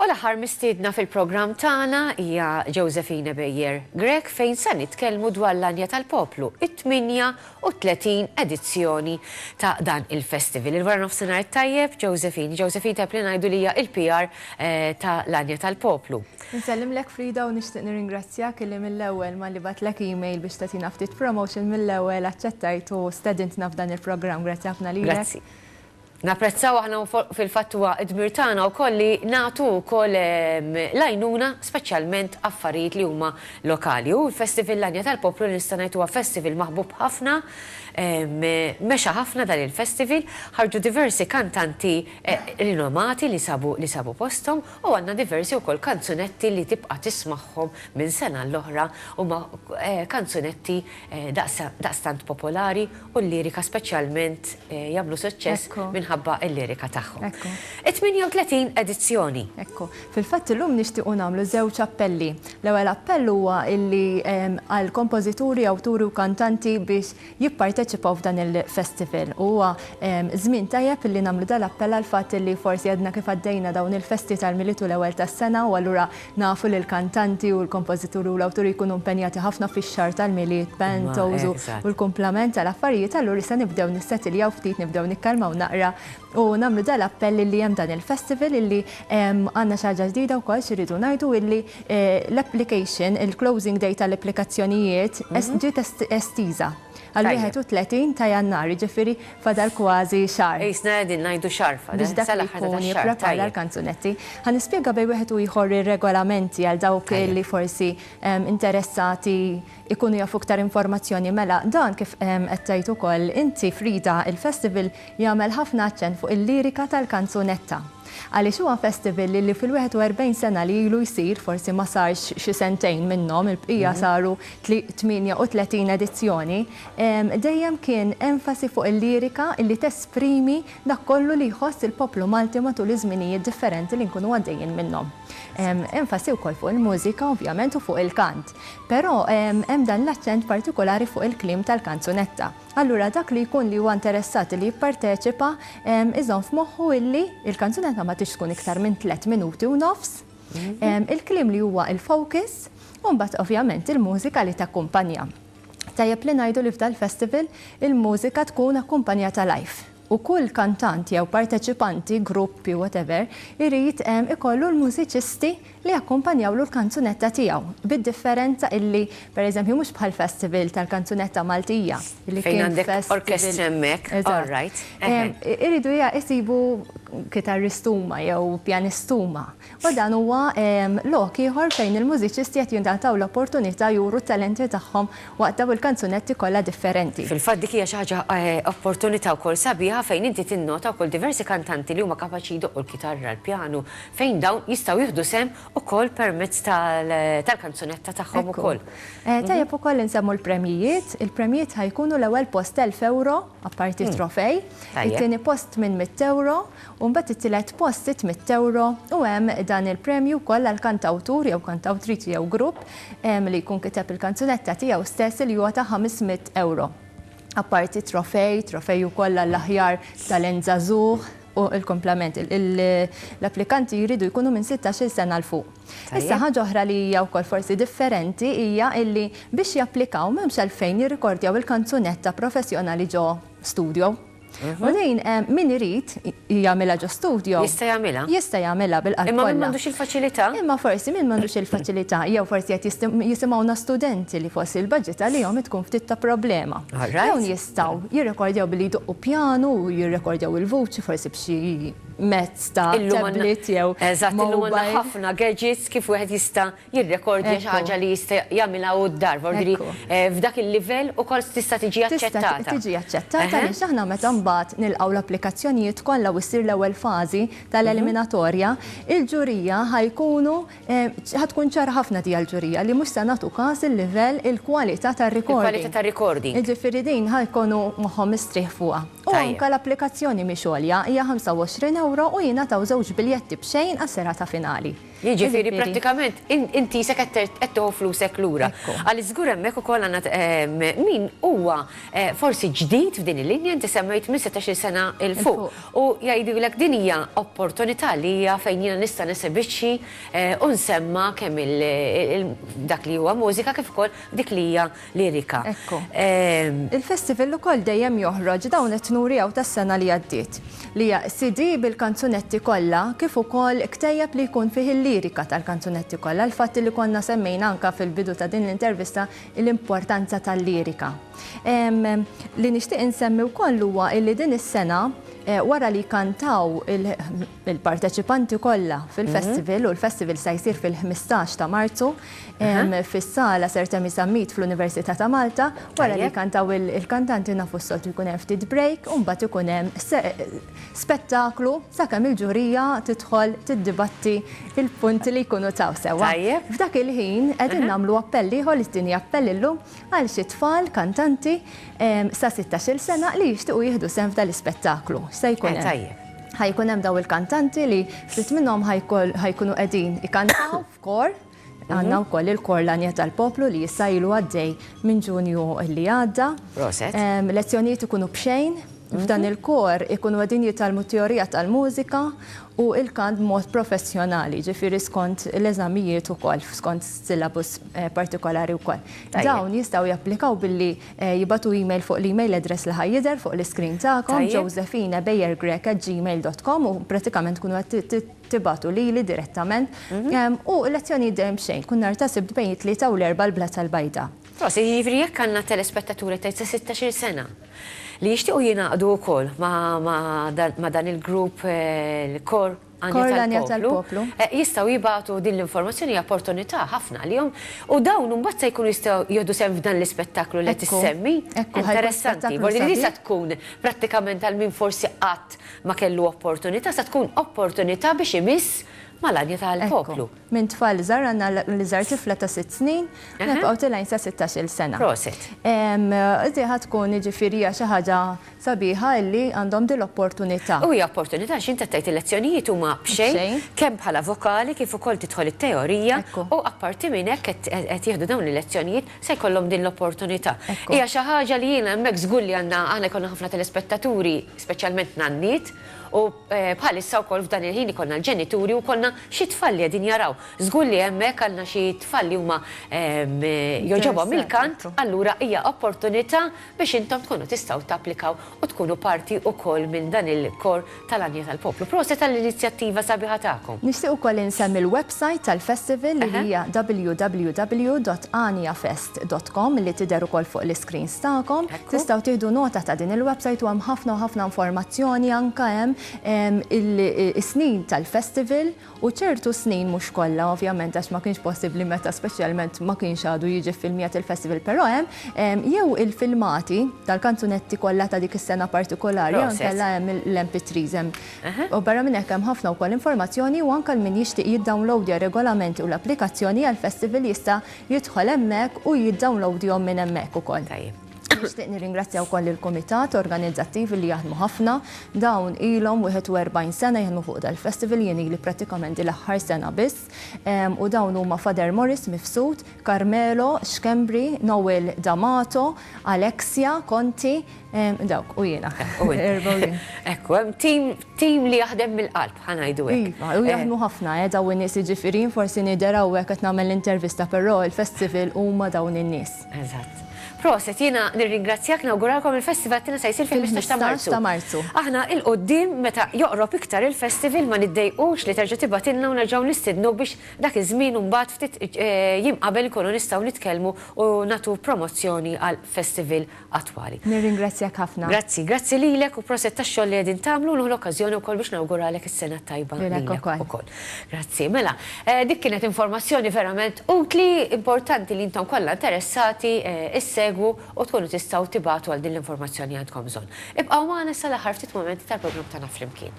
U l-aħħar mistiedna fil-programm tagħna hija Josephine Beyer Grech fejn se nitkellmu dwar l-Għanja tal-Poplu, it-38 edizzjoni ta' dan il-festival. Il-wara nofsinhar it-tajjeb, Josephine. Josephine tajjeb li ngħidu li hija il-PR ta' l-Għanja tal-Poplu. Insellimlek Frida u nixtieq nirringrazzjak illi mill-ewwel malli bgħattlek email biex tagħtina ftit promotion mill-ewwel aċċettajt u stedintna f'dan il-programm. Grazzi ħafna lilek. Grazzi. Napprezzaw aħna u fil-fatt huwa d-dmir tagħna wkoll li nagħtu wkoll l-għajnuna speċjalment affarijiet li huma lokali. U l-Festival L-Għanja tal-Poplu li nista' ngħid huwa festival maħbub ħafna, mexa ħafna dan il-festival, ħarġu diversi kantanti rinomati li sabu li sabu posthom u għandna diversi wkoll kanzunetti li tibqa' tismagħhom minn sena għall-oħra huma kanzunetti daqstant popolari u l-lirika speċjalment jagħmlu suċċess minħabba l-lirika tagħhom. It-38 edizzjoni. Ekku. Fil-fatt illum nixtiequ nagħmlu żewġ appelli. L-ewwel appell huwa illi għall-kompożituri, awturi u kantanti biex jipparteċipaw f'dan il-festival. U huwa żmien tajjeb illi nagħmlu dal-appell għall-fatt illi forsi għadna kif għaddejna dawn il-festi tal-Milied u l-ewwel tas-sena u allura Nafu li l-kantanti u l-kompożituri u l-awturi jkunu impenjati ħafna fix-xahar tal-Milied, pantos u l-kumplament tal-affarijiet, allura issa nibdew nissetiljaw ftit, nibdew nikkalmaw naqra u nagħmlu dal-appell illi hemm dan il-festival illi għandna xi ħaġa ġdida wkoll xi rridu ngħidu illi l-application, il-closing date tal-applikazzjonijiet ġiet estiża. Għal-31 ta' Jannar, jiġifieri fadal kważi xahar. Qisna qegħdin ngħidu xahar fadal. Biex dak li jkun jipprepara l-kanzunetti. Ħa nispjega bejn wieħed u ieħor ir-regolamenti għal dawk li forsi interessati jkunu jafu iktar informazzjoni. Mela, dan kif qed tgħid ukoll inti Frida, il-festival jagħmel ħafna aċċenn fuq il-lirika tal-kanzunetta. Għaliex huwa festival li fil-41 sena li ilu jsir, forsi ma sarx xi sentejn minnhom, il-bqija saru 38 edizzjoni, dejjem kien enfasi fuq il-lirika li tesprimi dak kollu li jħoss il-poplu Malti matul iż-żminijiet differenti li nkunu għaddejjin minnhom. Enfasi wkoll fuq il-mużika ovvjament u fuq il-kant. Però hemm dan l-aċċent partikolari fuq il-kliem tal-kanzunetta. Allura dak li jkun li huwa interessat li jipparteċipa iżomm f'moħħu illi il-kanzunetta ma tix tkun iktar minn tlett minuti u nofs, il-kliem li huwa il-focus u mbagħad ovvjament il-mużika li takkumpanja. Tajjeb li ngħidu li f'dal-festival il-mużika tkun akkumpanjata live u kull kantant jew parteċipanti, gruppi whatever, irid ikollu l-mużiċisti li jakkumpanjawlu l-kanzunetta tiegħu, bid-differenza illi, per eżempju, mhux bħall-festival tal-kanzunetta Maltija, illi kien Fejn għandek orkestra hemmhekk, all right. Iridu jisibu kitarrist huma jew pjanist huma. U dan huwa lok ieħor fejn il-mużiċisti qed jingħataw l-opportunità juru t-talenti tagħhom waqt dawn il-kanzunetti kollha differenti. Fil-fatt dik hija xi ħaġa opportunità wkoll sabiħa fejn inti tinnota wkoll diversi kantanti li huma kapaċi jdoqqu l-kitarra, l-pjanu, fejn dawn jistgħu jieħdu sehem ukoll permezz tal-kanzunetta tagħhom ukoll. Tajjeb ukoll insemmu l-premjijiet. Il-premjijiet ħa jkunu l-ewwel post 1,000 ewro, apparti trofej, it-tieni post 800 ewro, u mbagħad it-tielet post 600 ewro u hemm dan il-premju wkoll għall-kantawtur jew kantawtriċi jew grupp li jkun kiteb il-kanzunetta tiegħu stess li huwa ta' 500 ewro. Apparti trofej, trofej ukoll għall-aħjar talent żagħżugħ u l-kumplament. L-applikanti jridu jkunu minn 16-il sena 'l fuq. Issa ħaġa oħra li hija wkoll forsi differenti hija illi biex japplikaw m'hemmx għalfejn jirrikordjaw il-kanzunetta professjonali ġo studio. U din min irid jagħmilha ġo studio. Jista' jagħmilha. Jista' jagħmilha bil-qalb kollha. Imma min m'għandux il-faċilità? Imma forsi min m'għandux il-faċilità jew forsi qed jisimgħuna studenti li forsi l-budget għalihom tkun ftit ta' problema. Dawn jistgħu jirrekordjaw billi jdoqqu pjanu u jirrekordjaw il-vuċi forsi b'xi mezz ta' tablet jew mobile. Eżatt, illum għandna ħafna gadgets kif wieħed jista' jirrekordja xi ħaġa li jista' jagħmilha hu d-dar, vuol dire f'dak il-livell ukoll tista' tiġi aċċettata. Tista' tiġi aċċettata għaliex aħna meta mbagħad nilqgħu l-applikazzjonijiet kollha u ssir l-ewwel fażi tal-eliminatorja, il-ġurija ħa jkunu ħa tkun ċara ħafna di għall-ġurija li mhux se nagħtu każ il-livell, il-kwalità tar-recording. Il-kwalità tar-recording. Jiġifieri din ħa jkunu moħħhom mistrieħ fuqha. U anke l-applikazzjoni mhix għolja, hija 25 ewro u jingħataw żewġ biljetti b'xejn għas-serata finali. Jiġifieri prattikament inti isek qed tieħu flusek lura. Għaliex żgur hemmhekk ukoll għandna min huwa forsi ġdid f'din il-linja, inti semmejt minn 16-il sena 'l fuq. U jgħidulek din hija opportunità għalija fejn jiena nista' nesebixxi u nsemma' kemm dak li huwa mużika kif ukoll dik li hija lirika. Ekku. Il-festival ukoll dejjem joħroġ dawn qed nuri hawn tas-sena li għaddiet, li hija CD bil-kanzunetti kollha kif ukoll ktejjeb li jkun fih il-lirika tal-kanzunetti kollha, l-fatt li konna semmejna anke fil-bidu ta' din l-intervista l-importanza tal-lirika. Li nixtieq insemmi wkoll huwa illi din is-sena wara li jkantaw il-parteċipanti kollha fil-festival, u l-festival se jsir fil-15 ta' Marzu, fis-sala Sir Temi Zammit fl-Università ta' Malta, wara li jkantaw il-kantanti nafu s-soltu jkun hemm ftit break u mbagħad ikun hemm spettaklu sakemm il-ġurija tidħol tiddibatti il-punti li jkunu taw sewwa. F'dak il-ħin qegħdin nagħmlu appell ieħor, it-tieni appell illum, għal xi tfal kantanti sa 16-il sena li jixtiequ jieħdu sehem f'dan l-ispettaklu. X'se jkun hemm? Ħa jkun hemm dawn il-kantanti li ftit minnhom ħa jkunu qegħdin ikantaw f'kor. Għandna wkoll il-Kor L-Għanja tal-Poplu li issa ilu għaddej minn Ġunju li għadda. Proset. Lezzjonijiet ikunu b'xejn. F'dan il-kor ikunu qegħdin jitgħallmu t-teorija tal-mużika u l-kant b'mod professjonali, ġifieri skont l-eżamijiet ukoll, skont syllabus partikolari wkoll. Dawn jistgħu japplikaw billi jibagħtu email fuq l-email address li ħa jidher fuq l-iscreen tagħkom, josephinebayergrech@gmail.com u pratikament tkunu qed tibagħtu lili direttament. U l-lezzjonijiet dejjem b'xejn, kull nhar ta' Sibt bejn it-Tlieta u l-Erbgħa l-Blata l-Bajda. Prosit, jiġifieri jekk għandna telespettaturi ta' sa 16-il sena li jixtiequ jingħaqdu wkoll ma' dan il-grupp il-Kor Għanja tal-Poplu, jistgħu jibagħtu din l-informazzjoni, hija opportunità ħafna għalihom u dawn imbagħad se jkunu jistgħu jieħdu sehem f'dan l-ispettaklu li qed issemmi. Interessanti, vordi li sa tkun prattikament għal min forsi qatt ma kellu opportunità, sa tkun opportunità biex imiss mal-għanja tal-poplu. Minn tfal żgħar għandna l-iżgħar tifla ta' sitt snin, nibqgħu tilgħin sa 16-il sena. Proset. Di ħa tkun jiġifieri hija xi ħaġa sabiħa illi għandhom din l-opportunità. U hija opportunità għax inti qed tgħid il-lezzjonijiet huma b'xejn, kemm bħala vokali kif ukoll tidħol it-teorija u apparti minn hekk qed jieħdu dawn il-lezzjonijiet se jkollhom din l-opportunità. Hija xi ħaġa li jiena hemmhekk żgur li għandna aħna jkollna ħafna telespettaturi, speċjalment nanniet, u bħalissa wkoll f'dan il-ħin ikollna l-ġenituri u jkollna xi tfal li qegħdin jaraw. Żgur li hemmhekk għandna xi tfal li huma jogħġobhom il-kant, allura hija opportunità biex intom tkunu tistgħu tapplikaw u tkunu parti wkoll minn dan il-kor tal-Għanja tal-Poplu. Proset għall-inizjattiva sabiħa tagħkom. Nixtieq ukoll insemmi l-website tal-festival li hija www.aniafest.com li tidher ukoll fuq l-iscreens tagħkom. Tistgħu tieħdu nota ta' din il-website u hemm ħafna u ħafna informazzjoni anke hemm is-snin tal-festival U ċertu snin, mhux kollha ovvjament għax ma kienx possibbli meta speċjalment ma kienx għadu jiġi ffilmjat il-festival, però hemm jew il-filmati tal-kanzunetti kollha ta' dik is-sena partikolari jew inkella hemm l-MP3s hemm. U barra minn hekk hemm ħafna wkoll informazzjoni u anke min jixtieq jiddownloadja r-regolamenti u l-applikazzjoni għall-festival jista' jidħol hemmhekk u jiddownloadjhom minn hemmhekk ukoll. Nixtieq nirringrazzja wkoll lill-kumitat organizzattiv li jaħdmu ħafna. Dawn ilhom 41 sena jaħdmu fuq dal-festival, jien ili prattikament din l-aħħar sena biss. U dawn huma Father Morris Mifsud, Carmelo Schembri, Noel D'Amato, Alexia Conti, dawk u jiena. Erba' u jien. Ekku, hemm tim tim li jaħdem mill-qalb, ħa ngħidu hekk. Iva, u jaħdmu ħafna, eh, dawn in-nies jiġifieri jien forsi nidher hawnhekk qed nagħmel l-intervista, però il-festival huma dawn in-nies. Eżatt. Proset, jiena nirringrazzjak, nawguralkom il-festival tagħna se jsir fil-15 ta' Marzu. Ta' Marzu. Aħna 'l quddiem meta joqrob iktar il-festival ma niddejqux li terġa' tibgħatilna u nerġgħu nistidnuk biex dak iż-żmien u mbagħad ftit jiem qabel inkunu nistgħu nitkellmu u nagħtu promozzjoni għall-festival attwali. Nirringrazzjak ħafna. Grazzi, grazzi lilek u proset tax-xogħol li qegħdin tagħmlu u nieħu l-okkażjoni wkoll biex nawguralek is-sena t-tajba Lilek ukoll. ukoll. Grazzi. Mela, dik kienet informazzjoni verament utli, importanti li intom kollha interessati issegwu u tkunu tistgħu tibagħtu għal din l-informazzjoni li għandkom bżonn. Ibqgħu magħna sal-aħħar ftit mumenti tal-programm tagħna Flimkien.